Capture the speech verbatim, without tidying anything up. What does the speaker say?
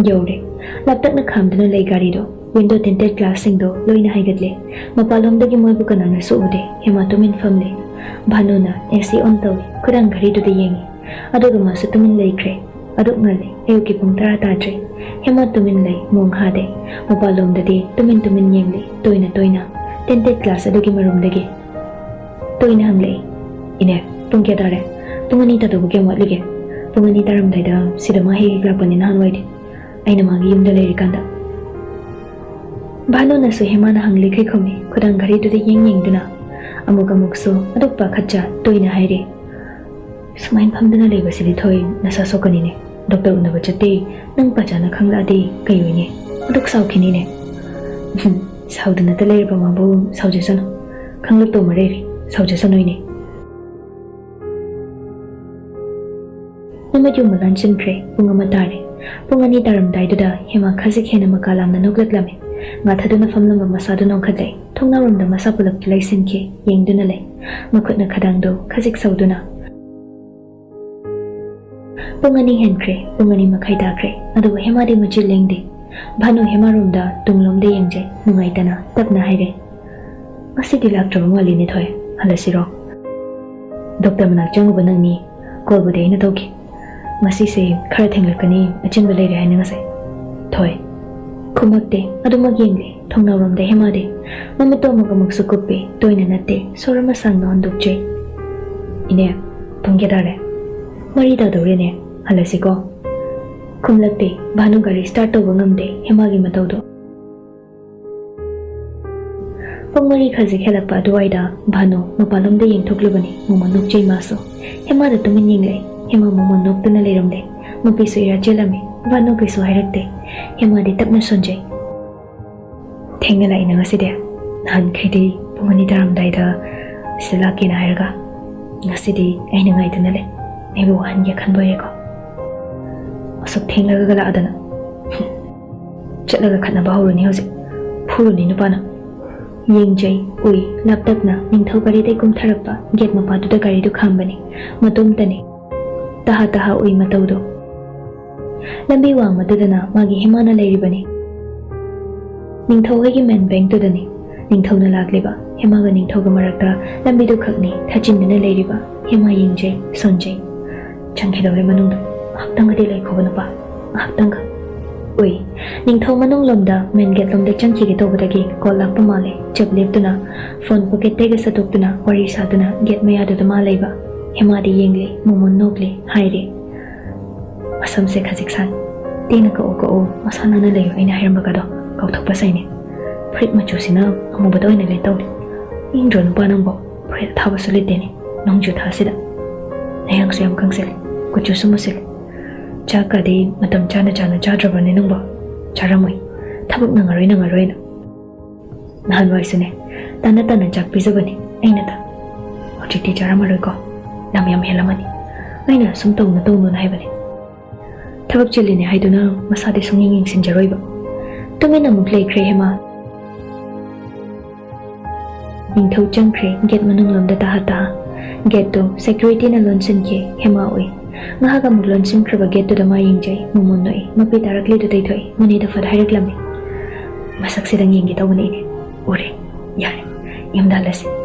ꯌꯧꯔꯦ꯫ ꯂꯥꯞꯇꯛꯅ ꯈꯥꯝꯗꯨꯅ ꯂꯩ ꯒꯥꯔꯤꯗꯣ꯫ Window tinted glassꯁꯤꯡꯗꯣ ꯂꯣꯏꯅ ꯍꯥꯏꯒꯠꯂꯦ꯫ ꯃꯄꯥꯟꯂꯣꯝꯗꯒꯤ ꯃꯣꯏꯕꯨ ꯀꯅꯥꯅꯁꯨ ꯎꯗꯦ꯫ ꯍꯦꯃꯥ ꯇꯨꯃꯤꯟ ꯐꯝꯂꯦ꯫ ꯚꯥꯅꯨꯅ AC on ꯇꯧꯏ꯫ ꯈꯨꯗꯥꯡ ꯘꯔꯤꯗꯨꯗ ꯌꯦꯡꯏ꯫ ꯑꯗꯨꯒ ꯃꯥꯁꯨ ꯇꯨꯃꯤꯟ ꯂꯩꯈ꯭ꯔꯦ꯫ ꯑꯗꯨꯛ ꯉꯜꯂꯤ꯫ ꯑꯌꯨꯛꯀꯤ ꯄꯨꯡ ꯇꯔꯥ ꯇꯥꯗ꯭ꯔꯤ꯫ ꯍꯦꯃꯥ ꯇꯨꯃꯤꯟ ꯂꯩ, ꯃꯣꯡ ꯍꯥꯗꯦ꯫ ꯃꯄꯥꯟꯂꯣꯝꯗꯗꯤ ꯇꯨꯃꯤꯟ ꯇꯨꯃꯤꯟ ꯌꯦꯡꯂꯤ, ꯇꯣꯏꯅ ꯇꯣꯏꯅ꯫ Tinted glass ꯑꯗꯨꯒꯤ ꯃꯔꯨꯝꯗꯒꯤ ꯇꯣꯏꯅ ꯍꯪꯂꯛꯏ, "ꯏꯅꯦ, ꯄꯨꯡ ꯀꯌꯥ ꯇꯥꯔꯦ? ꯄꯨꯡ ꯑꯅꯤ ꯇꯥꯗꯧꯕ ꯀꯌꯥꯝ ꯋꯥꯠꯂꯤꯒꯦ? ꯄꯨꯡ ꯑꯅꯤ ꯇꯥꯔꯝꯗꯥꯏꯗ ꯁꯤꯗ ꯃꯥ ꯍꯦꯛ ꯍꯦꯛ ꯂꯥꯛꯄꯅꯤ ꯅꯍꯥꯟꯋꯥꯏꯗꯤ꯫ ꯑꯩꯅ ꯃꯥꯒꯤ ꯌꯨꯝꯗ ꯂꯩꯔꯤꯀꯥꯟꯗ꯫" ꯚꯥꯅꯨꯅꯁꯨ ꯍꯦꯃꯥꯅ ꯍꯪꯂꯤꯈꯩ ꯈꯨꯝꯃꯤ, ꯈꯨꯗꯥꯡ ꯘꯔꯤꯗꯨꯗ ꯌꯦꯡ ꯌꯦꯡꯗꯨꯅ꯫ ꯑꯃꯨꯛ ꯑꯃꯨꯛꯁꯨ ꯑꯗꯨꯛ ꯄꯥꯈꯠꯆ ꯇꯣꯏꯅ ꯍꯥꯏꯔꯤ, "ꯁꯨꯃꯥꯏꯅ ꯐꯝꯗꯨꯅ ꯂꯩꯕꯁꯤꯗꯤ ꯊꯣꯏ ꯅꯁꯥ ꯁꯣꯛꯀꯅꯤꯅꯦ꯫ ꯗꯣꯛꯇꯔ ꯎꯅꯕ ꯆꯠꯇꯦ, ꯅꯪ ꯄꯥꯖꯥꯅ ꯈꯪꯂꯛꯑꯗꯤ ꯀꯩ ꯑꯣꯏꯅꯤ? ꯑꯗꯨꯛ ꯁꯥꯎꯈꯤꯅꯤꯅꯦ꯫" "ꯍꯨꯝ, ꯁꯥꯎꯗꯅꯇ ꯂꯩꯔꯕ ꯃꯥꯕꯨ ꯁꯥꯎꯖꯁꯅꯨ꯫ ꯈꯪꯂꯛꯇꯧ ꯃꯔꯩꯔꯤ, ꯁꯥꯎꯖꯁꯅꯨ ꯏꯅꯦ꯫" ꯅꯨꯃꯤꯠ ꯌꯨꯝꯕ ꯂꯥꯟꯁꯤꯟꯈ꯭ꯔꯦ꯫ ꯄꯨꯡ ꯑꯃ ꯇꯥꯔꯦ꯫ ꯄꯨꯡ ꯑꯅꯤ ꯇꯥꯔꯝꯗꯥꯏꯗꯨꯗ ꯍꯦꯃꯥ ꯈꯖꯤꯛ ꯍꯦꯟꯅ ꯃꯀꯥ ꯂꯥꯝꯅ ꯅꯣꯛꯂꯛꯂꯝꯃꯤ꯫ ꯉꯥꯊꯗꯨꯅ ꯐꯝꯂꯝꯕ ꯃꯁꯥꯗꯨ ꯅꯣꯡꯈꯠꯂꯦ꯫ ꯊꯣꯡꯅꯥꯎꯔꯣꯝꯗ ꯃꯁꯥ ꯄꯨꯂꯞ ꯂꯩꯁꯤꯟꯈꯤ, ꯌꯦꯡꯗꯨꯅ ꯂꯩ꯫ ꯃꯈꯨꯠꯅ ꯈꯗꯥꯡꯗꯨ ꯈꯖꯤꯛ ꯁꯧꯗꯨꯅ꯫ ꯄꯨꯡ ꯑꯅꯤ ꯍꯦꯟꯈ꯭ꯔꯦ, ꯄꯨꯡ ꯑꯅꯤ ꯃꯈꯥꯏ ꯇꯥꯈ꯭ꯔꯦ, ꯑꯗꯨꯕꯨ ꯍꯦꯃꯥꯗꯤ ꯃꯆꯤ ꯂꯦꯡꯗꯦ꯫ ꯚꯥꯅꯨ ꯍꯦꯃꯥꯔꯣꯝꯗ ꯇꯨꯡꯂꯣꯝꯗ ꯌꯦꯡꯖꯩ, ꯅꯨꯡꯉꯥꯏꯇꯅ ꯇꯞꯅ ꯍꯥꯏꯔꯦ, "ꯉꯁꯤꯗꯤ ꯂꯥꯛꯇ꯭ꯔꯕ ꯃꯥꯜꯂꯤꯅꯦ ꯊꯣꯏ, ꯍꯜꯂꯁꯤꯔꯣ?" "ꯗꯣꯛꯇꯔ ꯃꯅꯥꯛ ꯆꯪꯉꯨꯕ ꯅꯪꯅꯤ, ꯀꯣꯜꯕꯨꯗꯤ ꯑꯩꯅ ꯇꯧꯈꯤ꯫ ꯉꯁꯤꯁꯦ ꯈꯔ ꯊꯦꯡꯂꯛꯀꯅꯤ, ꯑꯆꯤꯟꯕ ꯂꯩꯔꯦ ꯍꯥꯏꯅ ꯉꯁꯥꯏ꯫" ꯊꯣꯏ ꯈꯨꯝꯃꯛꯇꯦ, ꯑꯗꯨꯃꯛ ꯌꯦꯡꯂꯦ꯫ ꯊꯣꯡꯅꯥꯎꯔꯣꯝꯗ ꯍꯦꯃꯥꯗꯤ ꯃꯃꯤꯠꯇꯣ ꯑꯃꯨꯛ ꯑꯃꯨꯛꯁꯨ ꯀꯨꯞꯄꯦ, ꯇꯣꯏꯅ ꯅꯠꯇꯦ, ꯁꯣꯔ ꯑꯃ ꯁꯥꯡꯅ ꯍꯣꯟꯗꯣꯛꯆꯩ꯫ "ꯏꯅꯦ, ꯄꯨꯡ ꯀꯌꯥ ꯇꯥꯔꯦ?" "ꯃꯔꯤ ꯇꯥꯗꯧꯔꯦꯅꯦ, ꯍꯜꯂꯁꯤꯀꯣ?" ꯈꯨꯝꯂꯛꯇꯦ꯫ ꯚꯥꯅꯨ ꯒꯥꯔꯤ start ꯇꯧꯕ ꯉꯝꯗꯦ, ꯍꯦꯃꯥꯒꯤ ꯃꯇꯧꯗꯣ꯫ ꯄꯨꯡ ꯃꯔꯤ ꯈꯖꯤꯛ ꯍꯦꯜꯂꯛꯄ ꯑꯗꯨꯋꯥꯏꯗ ꯚꯥꯅꯨ ꯃꯄꯥꯟꯂꯣꯝꯗ ꯌꯦꯡꯊꯣꯛꯂꯨꯕꯅꯤ꯫ ꯃꯣꯃꯣꯟ ꯅꯣꯛꯆꯩ ꯃꯥꯁꯨ꯫ ꯍꯦꯃꯥꯗ ꯇꯨꯃꯤꯟ ꯌꯦꯡꯂꯛꯏ꯫ ꯍꯦꯃꯥ ꯃꯣꯃꯣꯟ ꯅꯣꯛꯇꯨꯅ ꯂꯩꯔꯝꯂꯦ꯫ ꯃꯄꯤꯁꯨ ꯏꯔꯥ ꯆꯦꯜꯂꯝꯃꯤ꯫ ꯚꯥꯅꯨ ꯀꯩꯁꯨ ꯍꯥꯏꯔꯛꯇꯦ꯫ ꯍꯦꯃꯥꯗꯤ ꯇꯞꯅ ꯁꯣꯟꯖꯩ꯫ "ꯊꯦꯡꯅ ꯂꯥꯛꯏꯅ ꯉꯁꯤꯗꯤ? ꯅꯍꯥꯟꯈꯩꯗꯤ ꯄꯨꯡ ꯑꯅꯤ ꯇꯥꯔꯝꯗꯥꯏꯗ ꯁꯤꯗ ꯂꯥꯛꯀꯦꯅ ꯍꯥꯏꯔꯒ, ꯉꯁꯤꯗꯤ ꯑꯩꯅ ꯉꯥꯏꯗꯨꯅ ꯂꯩ꯫ ꯑꯩꯕꯨ ꯋꯥꯍꯟꯒꯦ ꯈꯟꯕ ꯑꯣꯏꯔꯦꯀꯣ? ꯑꯁꯨꯛ ꯊꯦꯡꯂꯒ ꯂꯥꯛꯑꯗꯅ꯫ ꯆꯠꯂꯒ ꯈꯠꯅꯕ ꯍꯧꯔꯨꯅꯤ ꯍꯧꯖꯤꯛ꯫ ꯐꯨꯔꯨꯅꯤ ꯅꯨꯄꯥꯅ꯫" ꯌꯦꯡꯖꯩ, ꯎꯏ, ꯂꯥꯞꯇꯛꯅ ꯅꯤꯡꯊꯧ ꯒꯥꯔꯤꯗꯩ ꯀꯨꯝꯊꯔꯛꯄ꯫ Gate ꯃꯄꯥꯗꯨꯗ ꯒꯥꯔꯤꯗꯨ ꯈꯥꯝꯕꯅꯤ꯫ ꯃꯇꯣꯝꯇꯅꯤ꯫ ꯇꯍꯥ ꯇꯍꯥ ꯎꯏ ꯃꯇꯧꯗꯣ꯫ ꯂꯝꯕꯤ ꯋꯥꯡꯃꯗꯨꯗꯅ ꯃꯥꯒꯤ ꯍꯦꯃꯥꯅ ꯂꯩꯔꯤꯕꯅꯤ꯫ ꯅꯤꯡꯊꯧ ꯍꯣꯏꯒꯤ ꯃꯦꯟ ꯕꯦꯡꯛꯇꯨꯗꯅꯤ ꯅꯤꯡꯊꯧꯅ ꯂꯥꯛꯂꯤꯕ꯫ ꯍꯦꯃꯥꯒ ꯅꯤꯡꯊꯧꯒ ꯃꯔꯛꯇ ꯂꯝꯕꯤꯗꯨ ꯈꯛꯅꯤ ꯊꯠꯆꯤꯟꯗꯨꯅ ꯂꯩꯔꯤꯕ꯫ ꯍꯦꯃꯥ ꯌꯦꯡꯖꯩ, ꯁꯣꯟꯖꯩ꯫ ꯆꯪꯈꯤꯗꯧꯔꯦ ꯃꯅꯨꯡꯗ꯫ ꯉꯥꯏꯍꯥꯛꯇꯪꯒꯗꯤ ꯂꯩꯈꯣꯕ ꯅꯨꯄꯥ, ꯉꯥꯏꯍꯥꯛꯇꯪꯒ꯫ ꯎꯏ, ꯅꯤꯡꯊꯧ ꯃꯅꯨꯡ ꯂꯣꯝꯗ ꯃꯦꯟ ꯒꯦꯠ ꯂꯣꯝꯗ ꯆꯪꯈꯤꯒꯦ ꯇꯧꯕꯗꯒꯤ ꯀꯣꯜ ꯂꯥꯛꯄ ꯃꯥꯜꯂꯦ꯫ ꯆꯞ ꯂꯦꯞꯇꯨꯅ ꯐꯣꯟ ꯄꯣꯀꯦꯠꯇꯒꯤ ꯁꯠꯇꯣꯛꯇꯨꯅ ꯋꯥꯔꯤ ꯁꯥꯗꯨꯅ ꯒꯦꯠ ꯃꯌꯥꯗꯨꯗ ꯃꯥ ꯂꯩꯕ꯫ ꯍꯦꯃꯥꯗꯤ ꯌꯦꯡꯂꯤ, ꯃꯣꯃꯣꯟ ꯅꯣꯛꯂꯤ, ꯍꯥꯏꯔꯤ꯫ ꯃꯁꯝꯁꯦ ꯈꯖꯤꯛ ꯁꯥꯡ꯫ ꯇꯦꯟꯅ ꯀꯛꯎ, ꯀꯛꯎ, ꯃꯁꯥ ꯅꯥꯟꯅ ꯂꯩꯌꯨ, ꯑꯩꯅ ꯍꯥꯏꯔꯝꯕꯒꯗꯣ ꯀꯥꯎꯊꯣꯛꯄ ꯁꯥꯏꯅꯦ꯫ ꯐꯨꯔꯤꯠ ꯃꯆꯨꯁꯤꯅ ꯑꯃꯨꯕꯗ ꯑꯣꯏꯅ ꯂꯤꯠ ꯇꯧꯅꯤ꯫ ꯏꯪꯗ꯭ꯔꯣ ꯅꯨꯄꯥ ꯅꯪꯕꯣ? ꯐꯨꯔꯤꯠ ꯑꯊꯥꯕꯁꯨ ꯂꯤꯠꯇꯦꯅꯦ, ꯅꯣꯡꯖꯨ ꯊꯥꯁꯤꯗ꯫ ꯅꯌꯥꯡꯁꯨ ꯌꯥꯝ ꯀꯪꯁꯤꯜꯂꯦ, ꯀꯨꯆꯨꯁꯨ ꯃꯨꯁꯤꯜꯂꯦ꯫ ꯆꯥꯛꯀꯗꯤ ꯃꯇꯝ ꯆꯥꯅ ꯆꯥꯅ ꯆꯥꯗ꯭ꯔꯕꯅꯦ ꯅꯪꯕꯣ? ꯆꯥꯔꯝꯃꯣꯏ꯫ ꯊꯕꯛ ꯅꯪꯉꯔꯣꯏ, ꯅꯪꯉꯔꯣꯏꯅ꯫ ꯅꯍꯥꯟꯋꯥꯏꯁꯨꯅꯦ, ꯇꯥꯅ ꯇꯥꯅ ꯆꯥꯛ ꯄꯤꯖꯕꯅꯤ ꯑꯩꯅꯗ꯫ ꯍꯧꯖꯤꯛꯇꯤ ꯆꯥꯔꯝꯃꯔꯣꯏꯀꯣ? ꯂꯝ ꯌꯥꯝ ꯍꯦꯜꯂꯝꯃꯅꯤ꯫ ꯑꯩꯅ ꯁꯨꯝ ꯇꯧꯅꯨ ꯇꯧꯅꯨꯅ ꯍꯥꯏꯕꯅꯤ꯫ ꯊꯕꯛ ꯆꯤꯜꯂꯤꯅꯦ ꯍꯥꯏꯗꯨꯅ ꯃꯁꯥꯗꯤ ꯁꯨꯡꯌꯦꯡ ꯌꯦꯡꯁꯤꯟꯖꯔꯣꯏꯕ꯫ ꯇꯨꯃꯤꯟ ꯑꯃꯨꯛ ꯂꯩꯈ꯭ꯔꯦ ꯍꯦꯃꯥ꯫ ꯅꯤꯡꯊꯧ ꯆꯪꯈ꯭ꯔꯦ ꯒꯦꯠ ꯃꯅꯨꯡꯂꯣꯝꯗ ꯇꯍꯥ ꯇꯍꯥ꯫ ꯒꯦꯠꯇꯨ ꯁꯦꯀ꯭ꯌꯨꯔꯤꯇꯤꯅ ꯂꯣꯟꯁꯤꯟꯈꯤ꯫ ꯍꯦꯃꯥ ꯎꯏ꯫ ꯉꯥꯏꯍꯥꯛ ꯑꯃꯨꯛ ꯂꯣꯟꯁꯤꯟꯈ꯭ꯔꯕ ꯒꯦꯠꯇꯨꯗ ꯃꯥ ꯌꯦꯡꯖꯩ꯫ ꯃꯣꯃꯣꯟ ꯅꯣꯛꯏ꯫ ꯃꯄꯤ ꯇꯥꯔꯛꯂꯤꯗꯨ ꯇꯩꯊꯣꯛꯏ꯫ ꯃꯅꯦꯗ ꯐꯠ ꯍꯥꯏꯔꯛꯂꯝꯃꯤ꯫ ꯃꯁꯛꯁꯤꯗꯪ ꯌꯦꯡꯒꯦ ꯇꯧꯕꯅꯦ ꯑꯩꯗꯤ꯫ ꯎꯔꯦ꯫ ꯌꯥꯔꯦ꯫ ꯌꯨꯝꯗ ꯍꯜꯂꯁꯤ꯫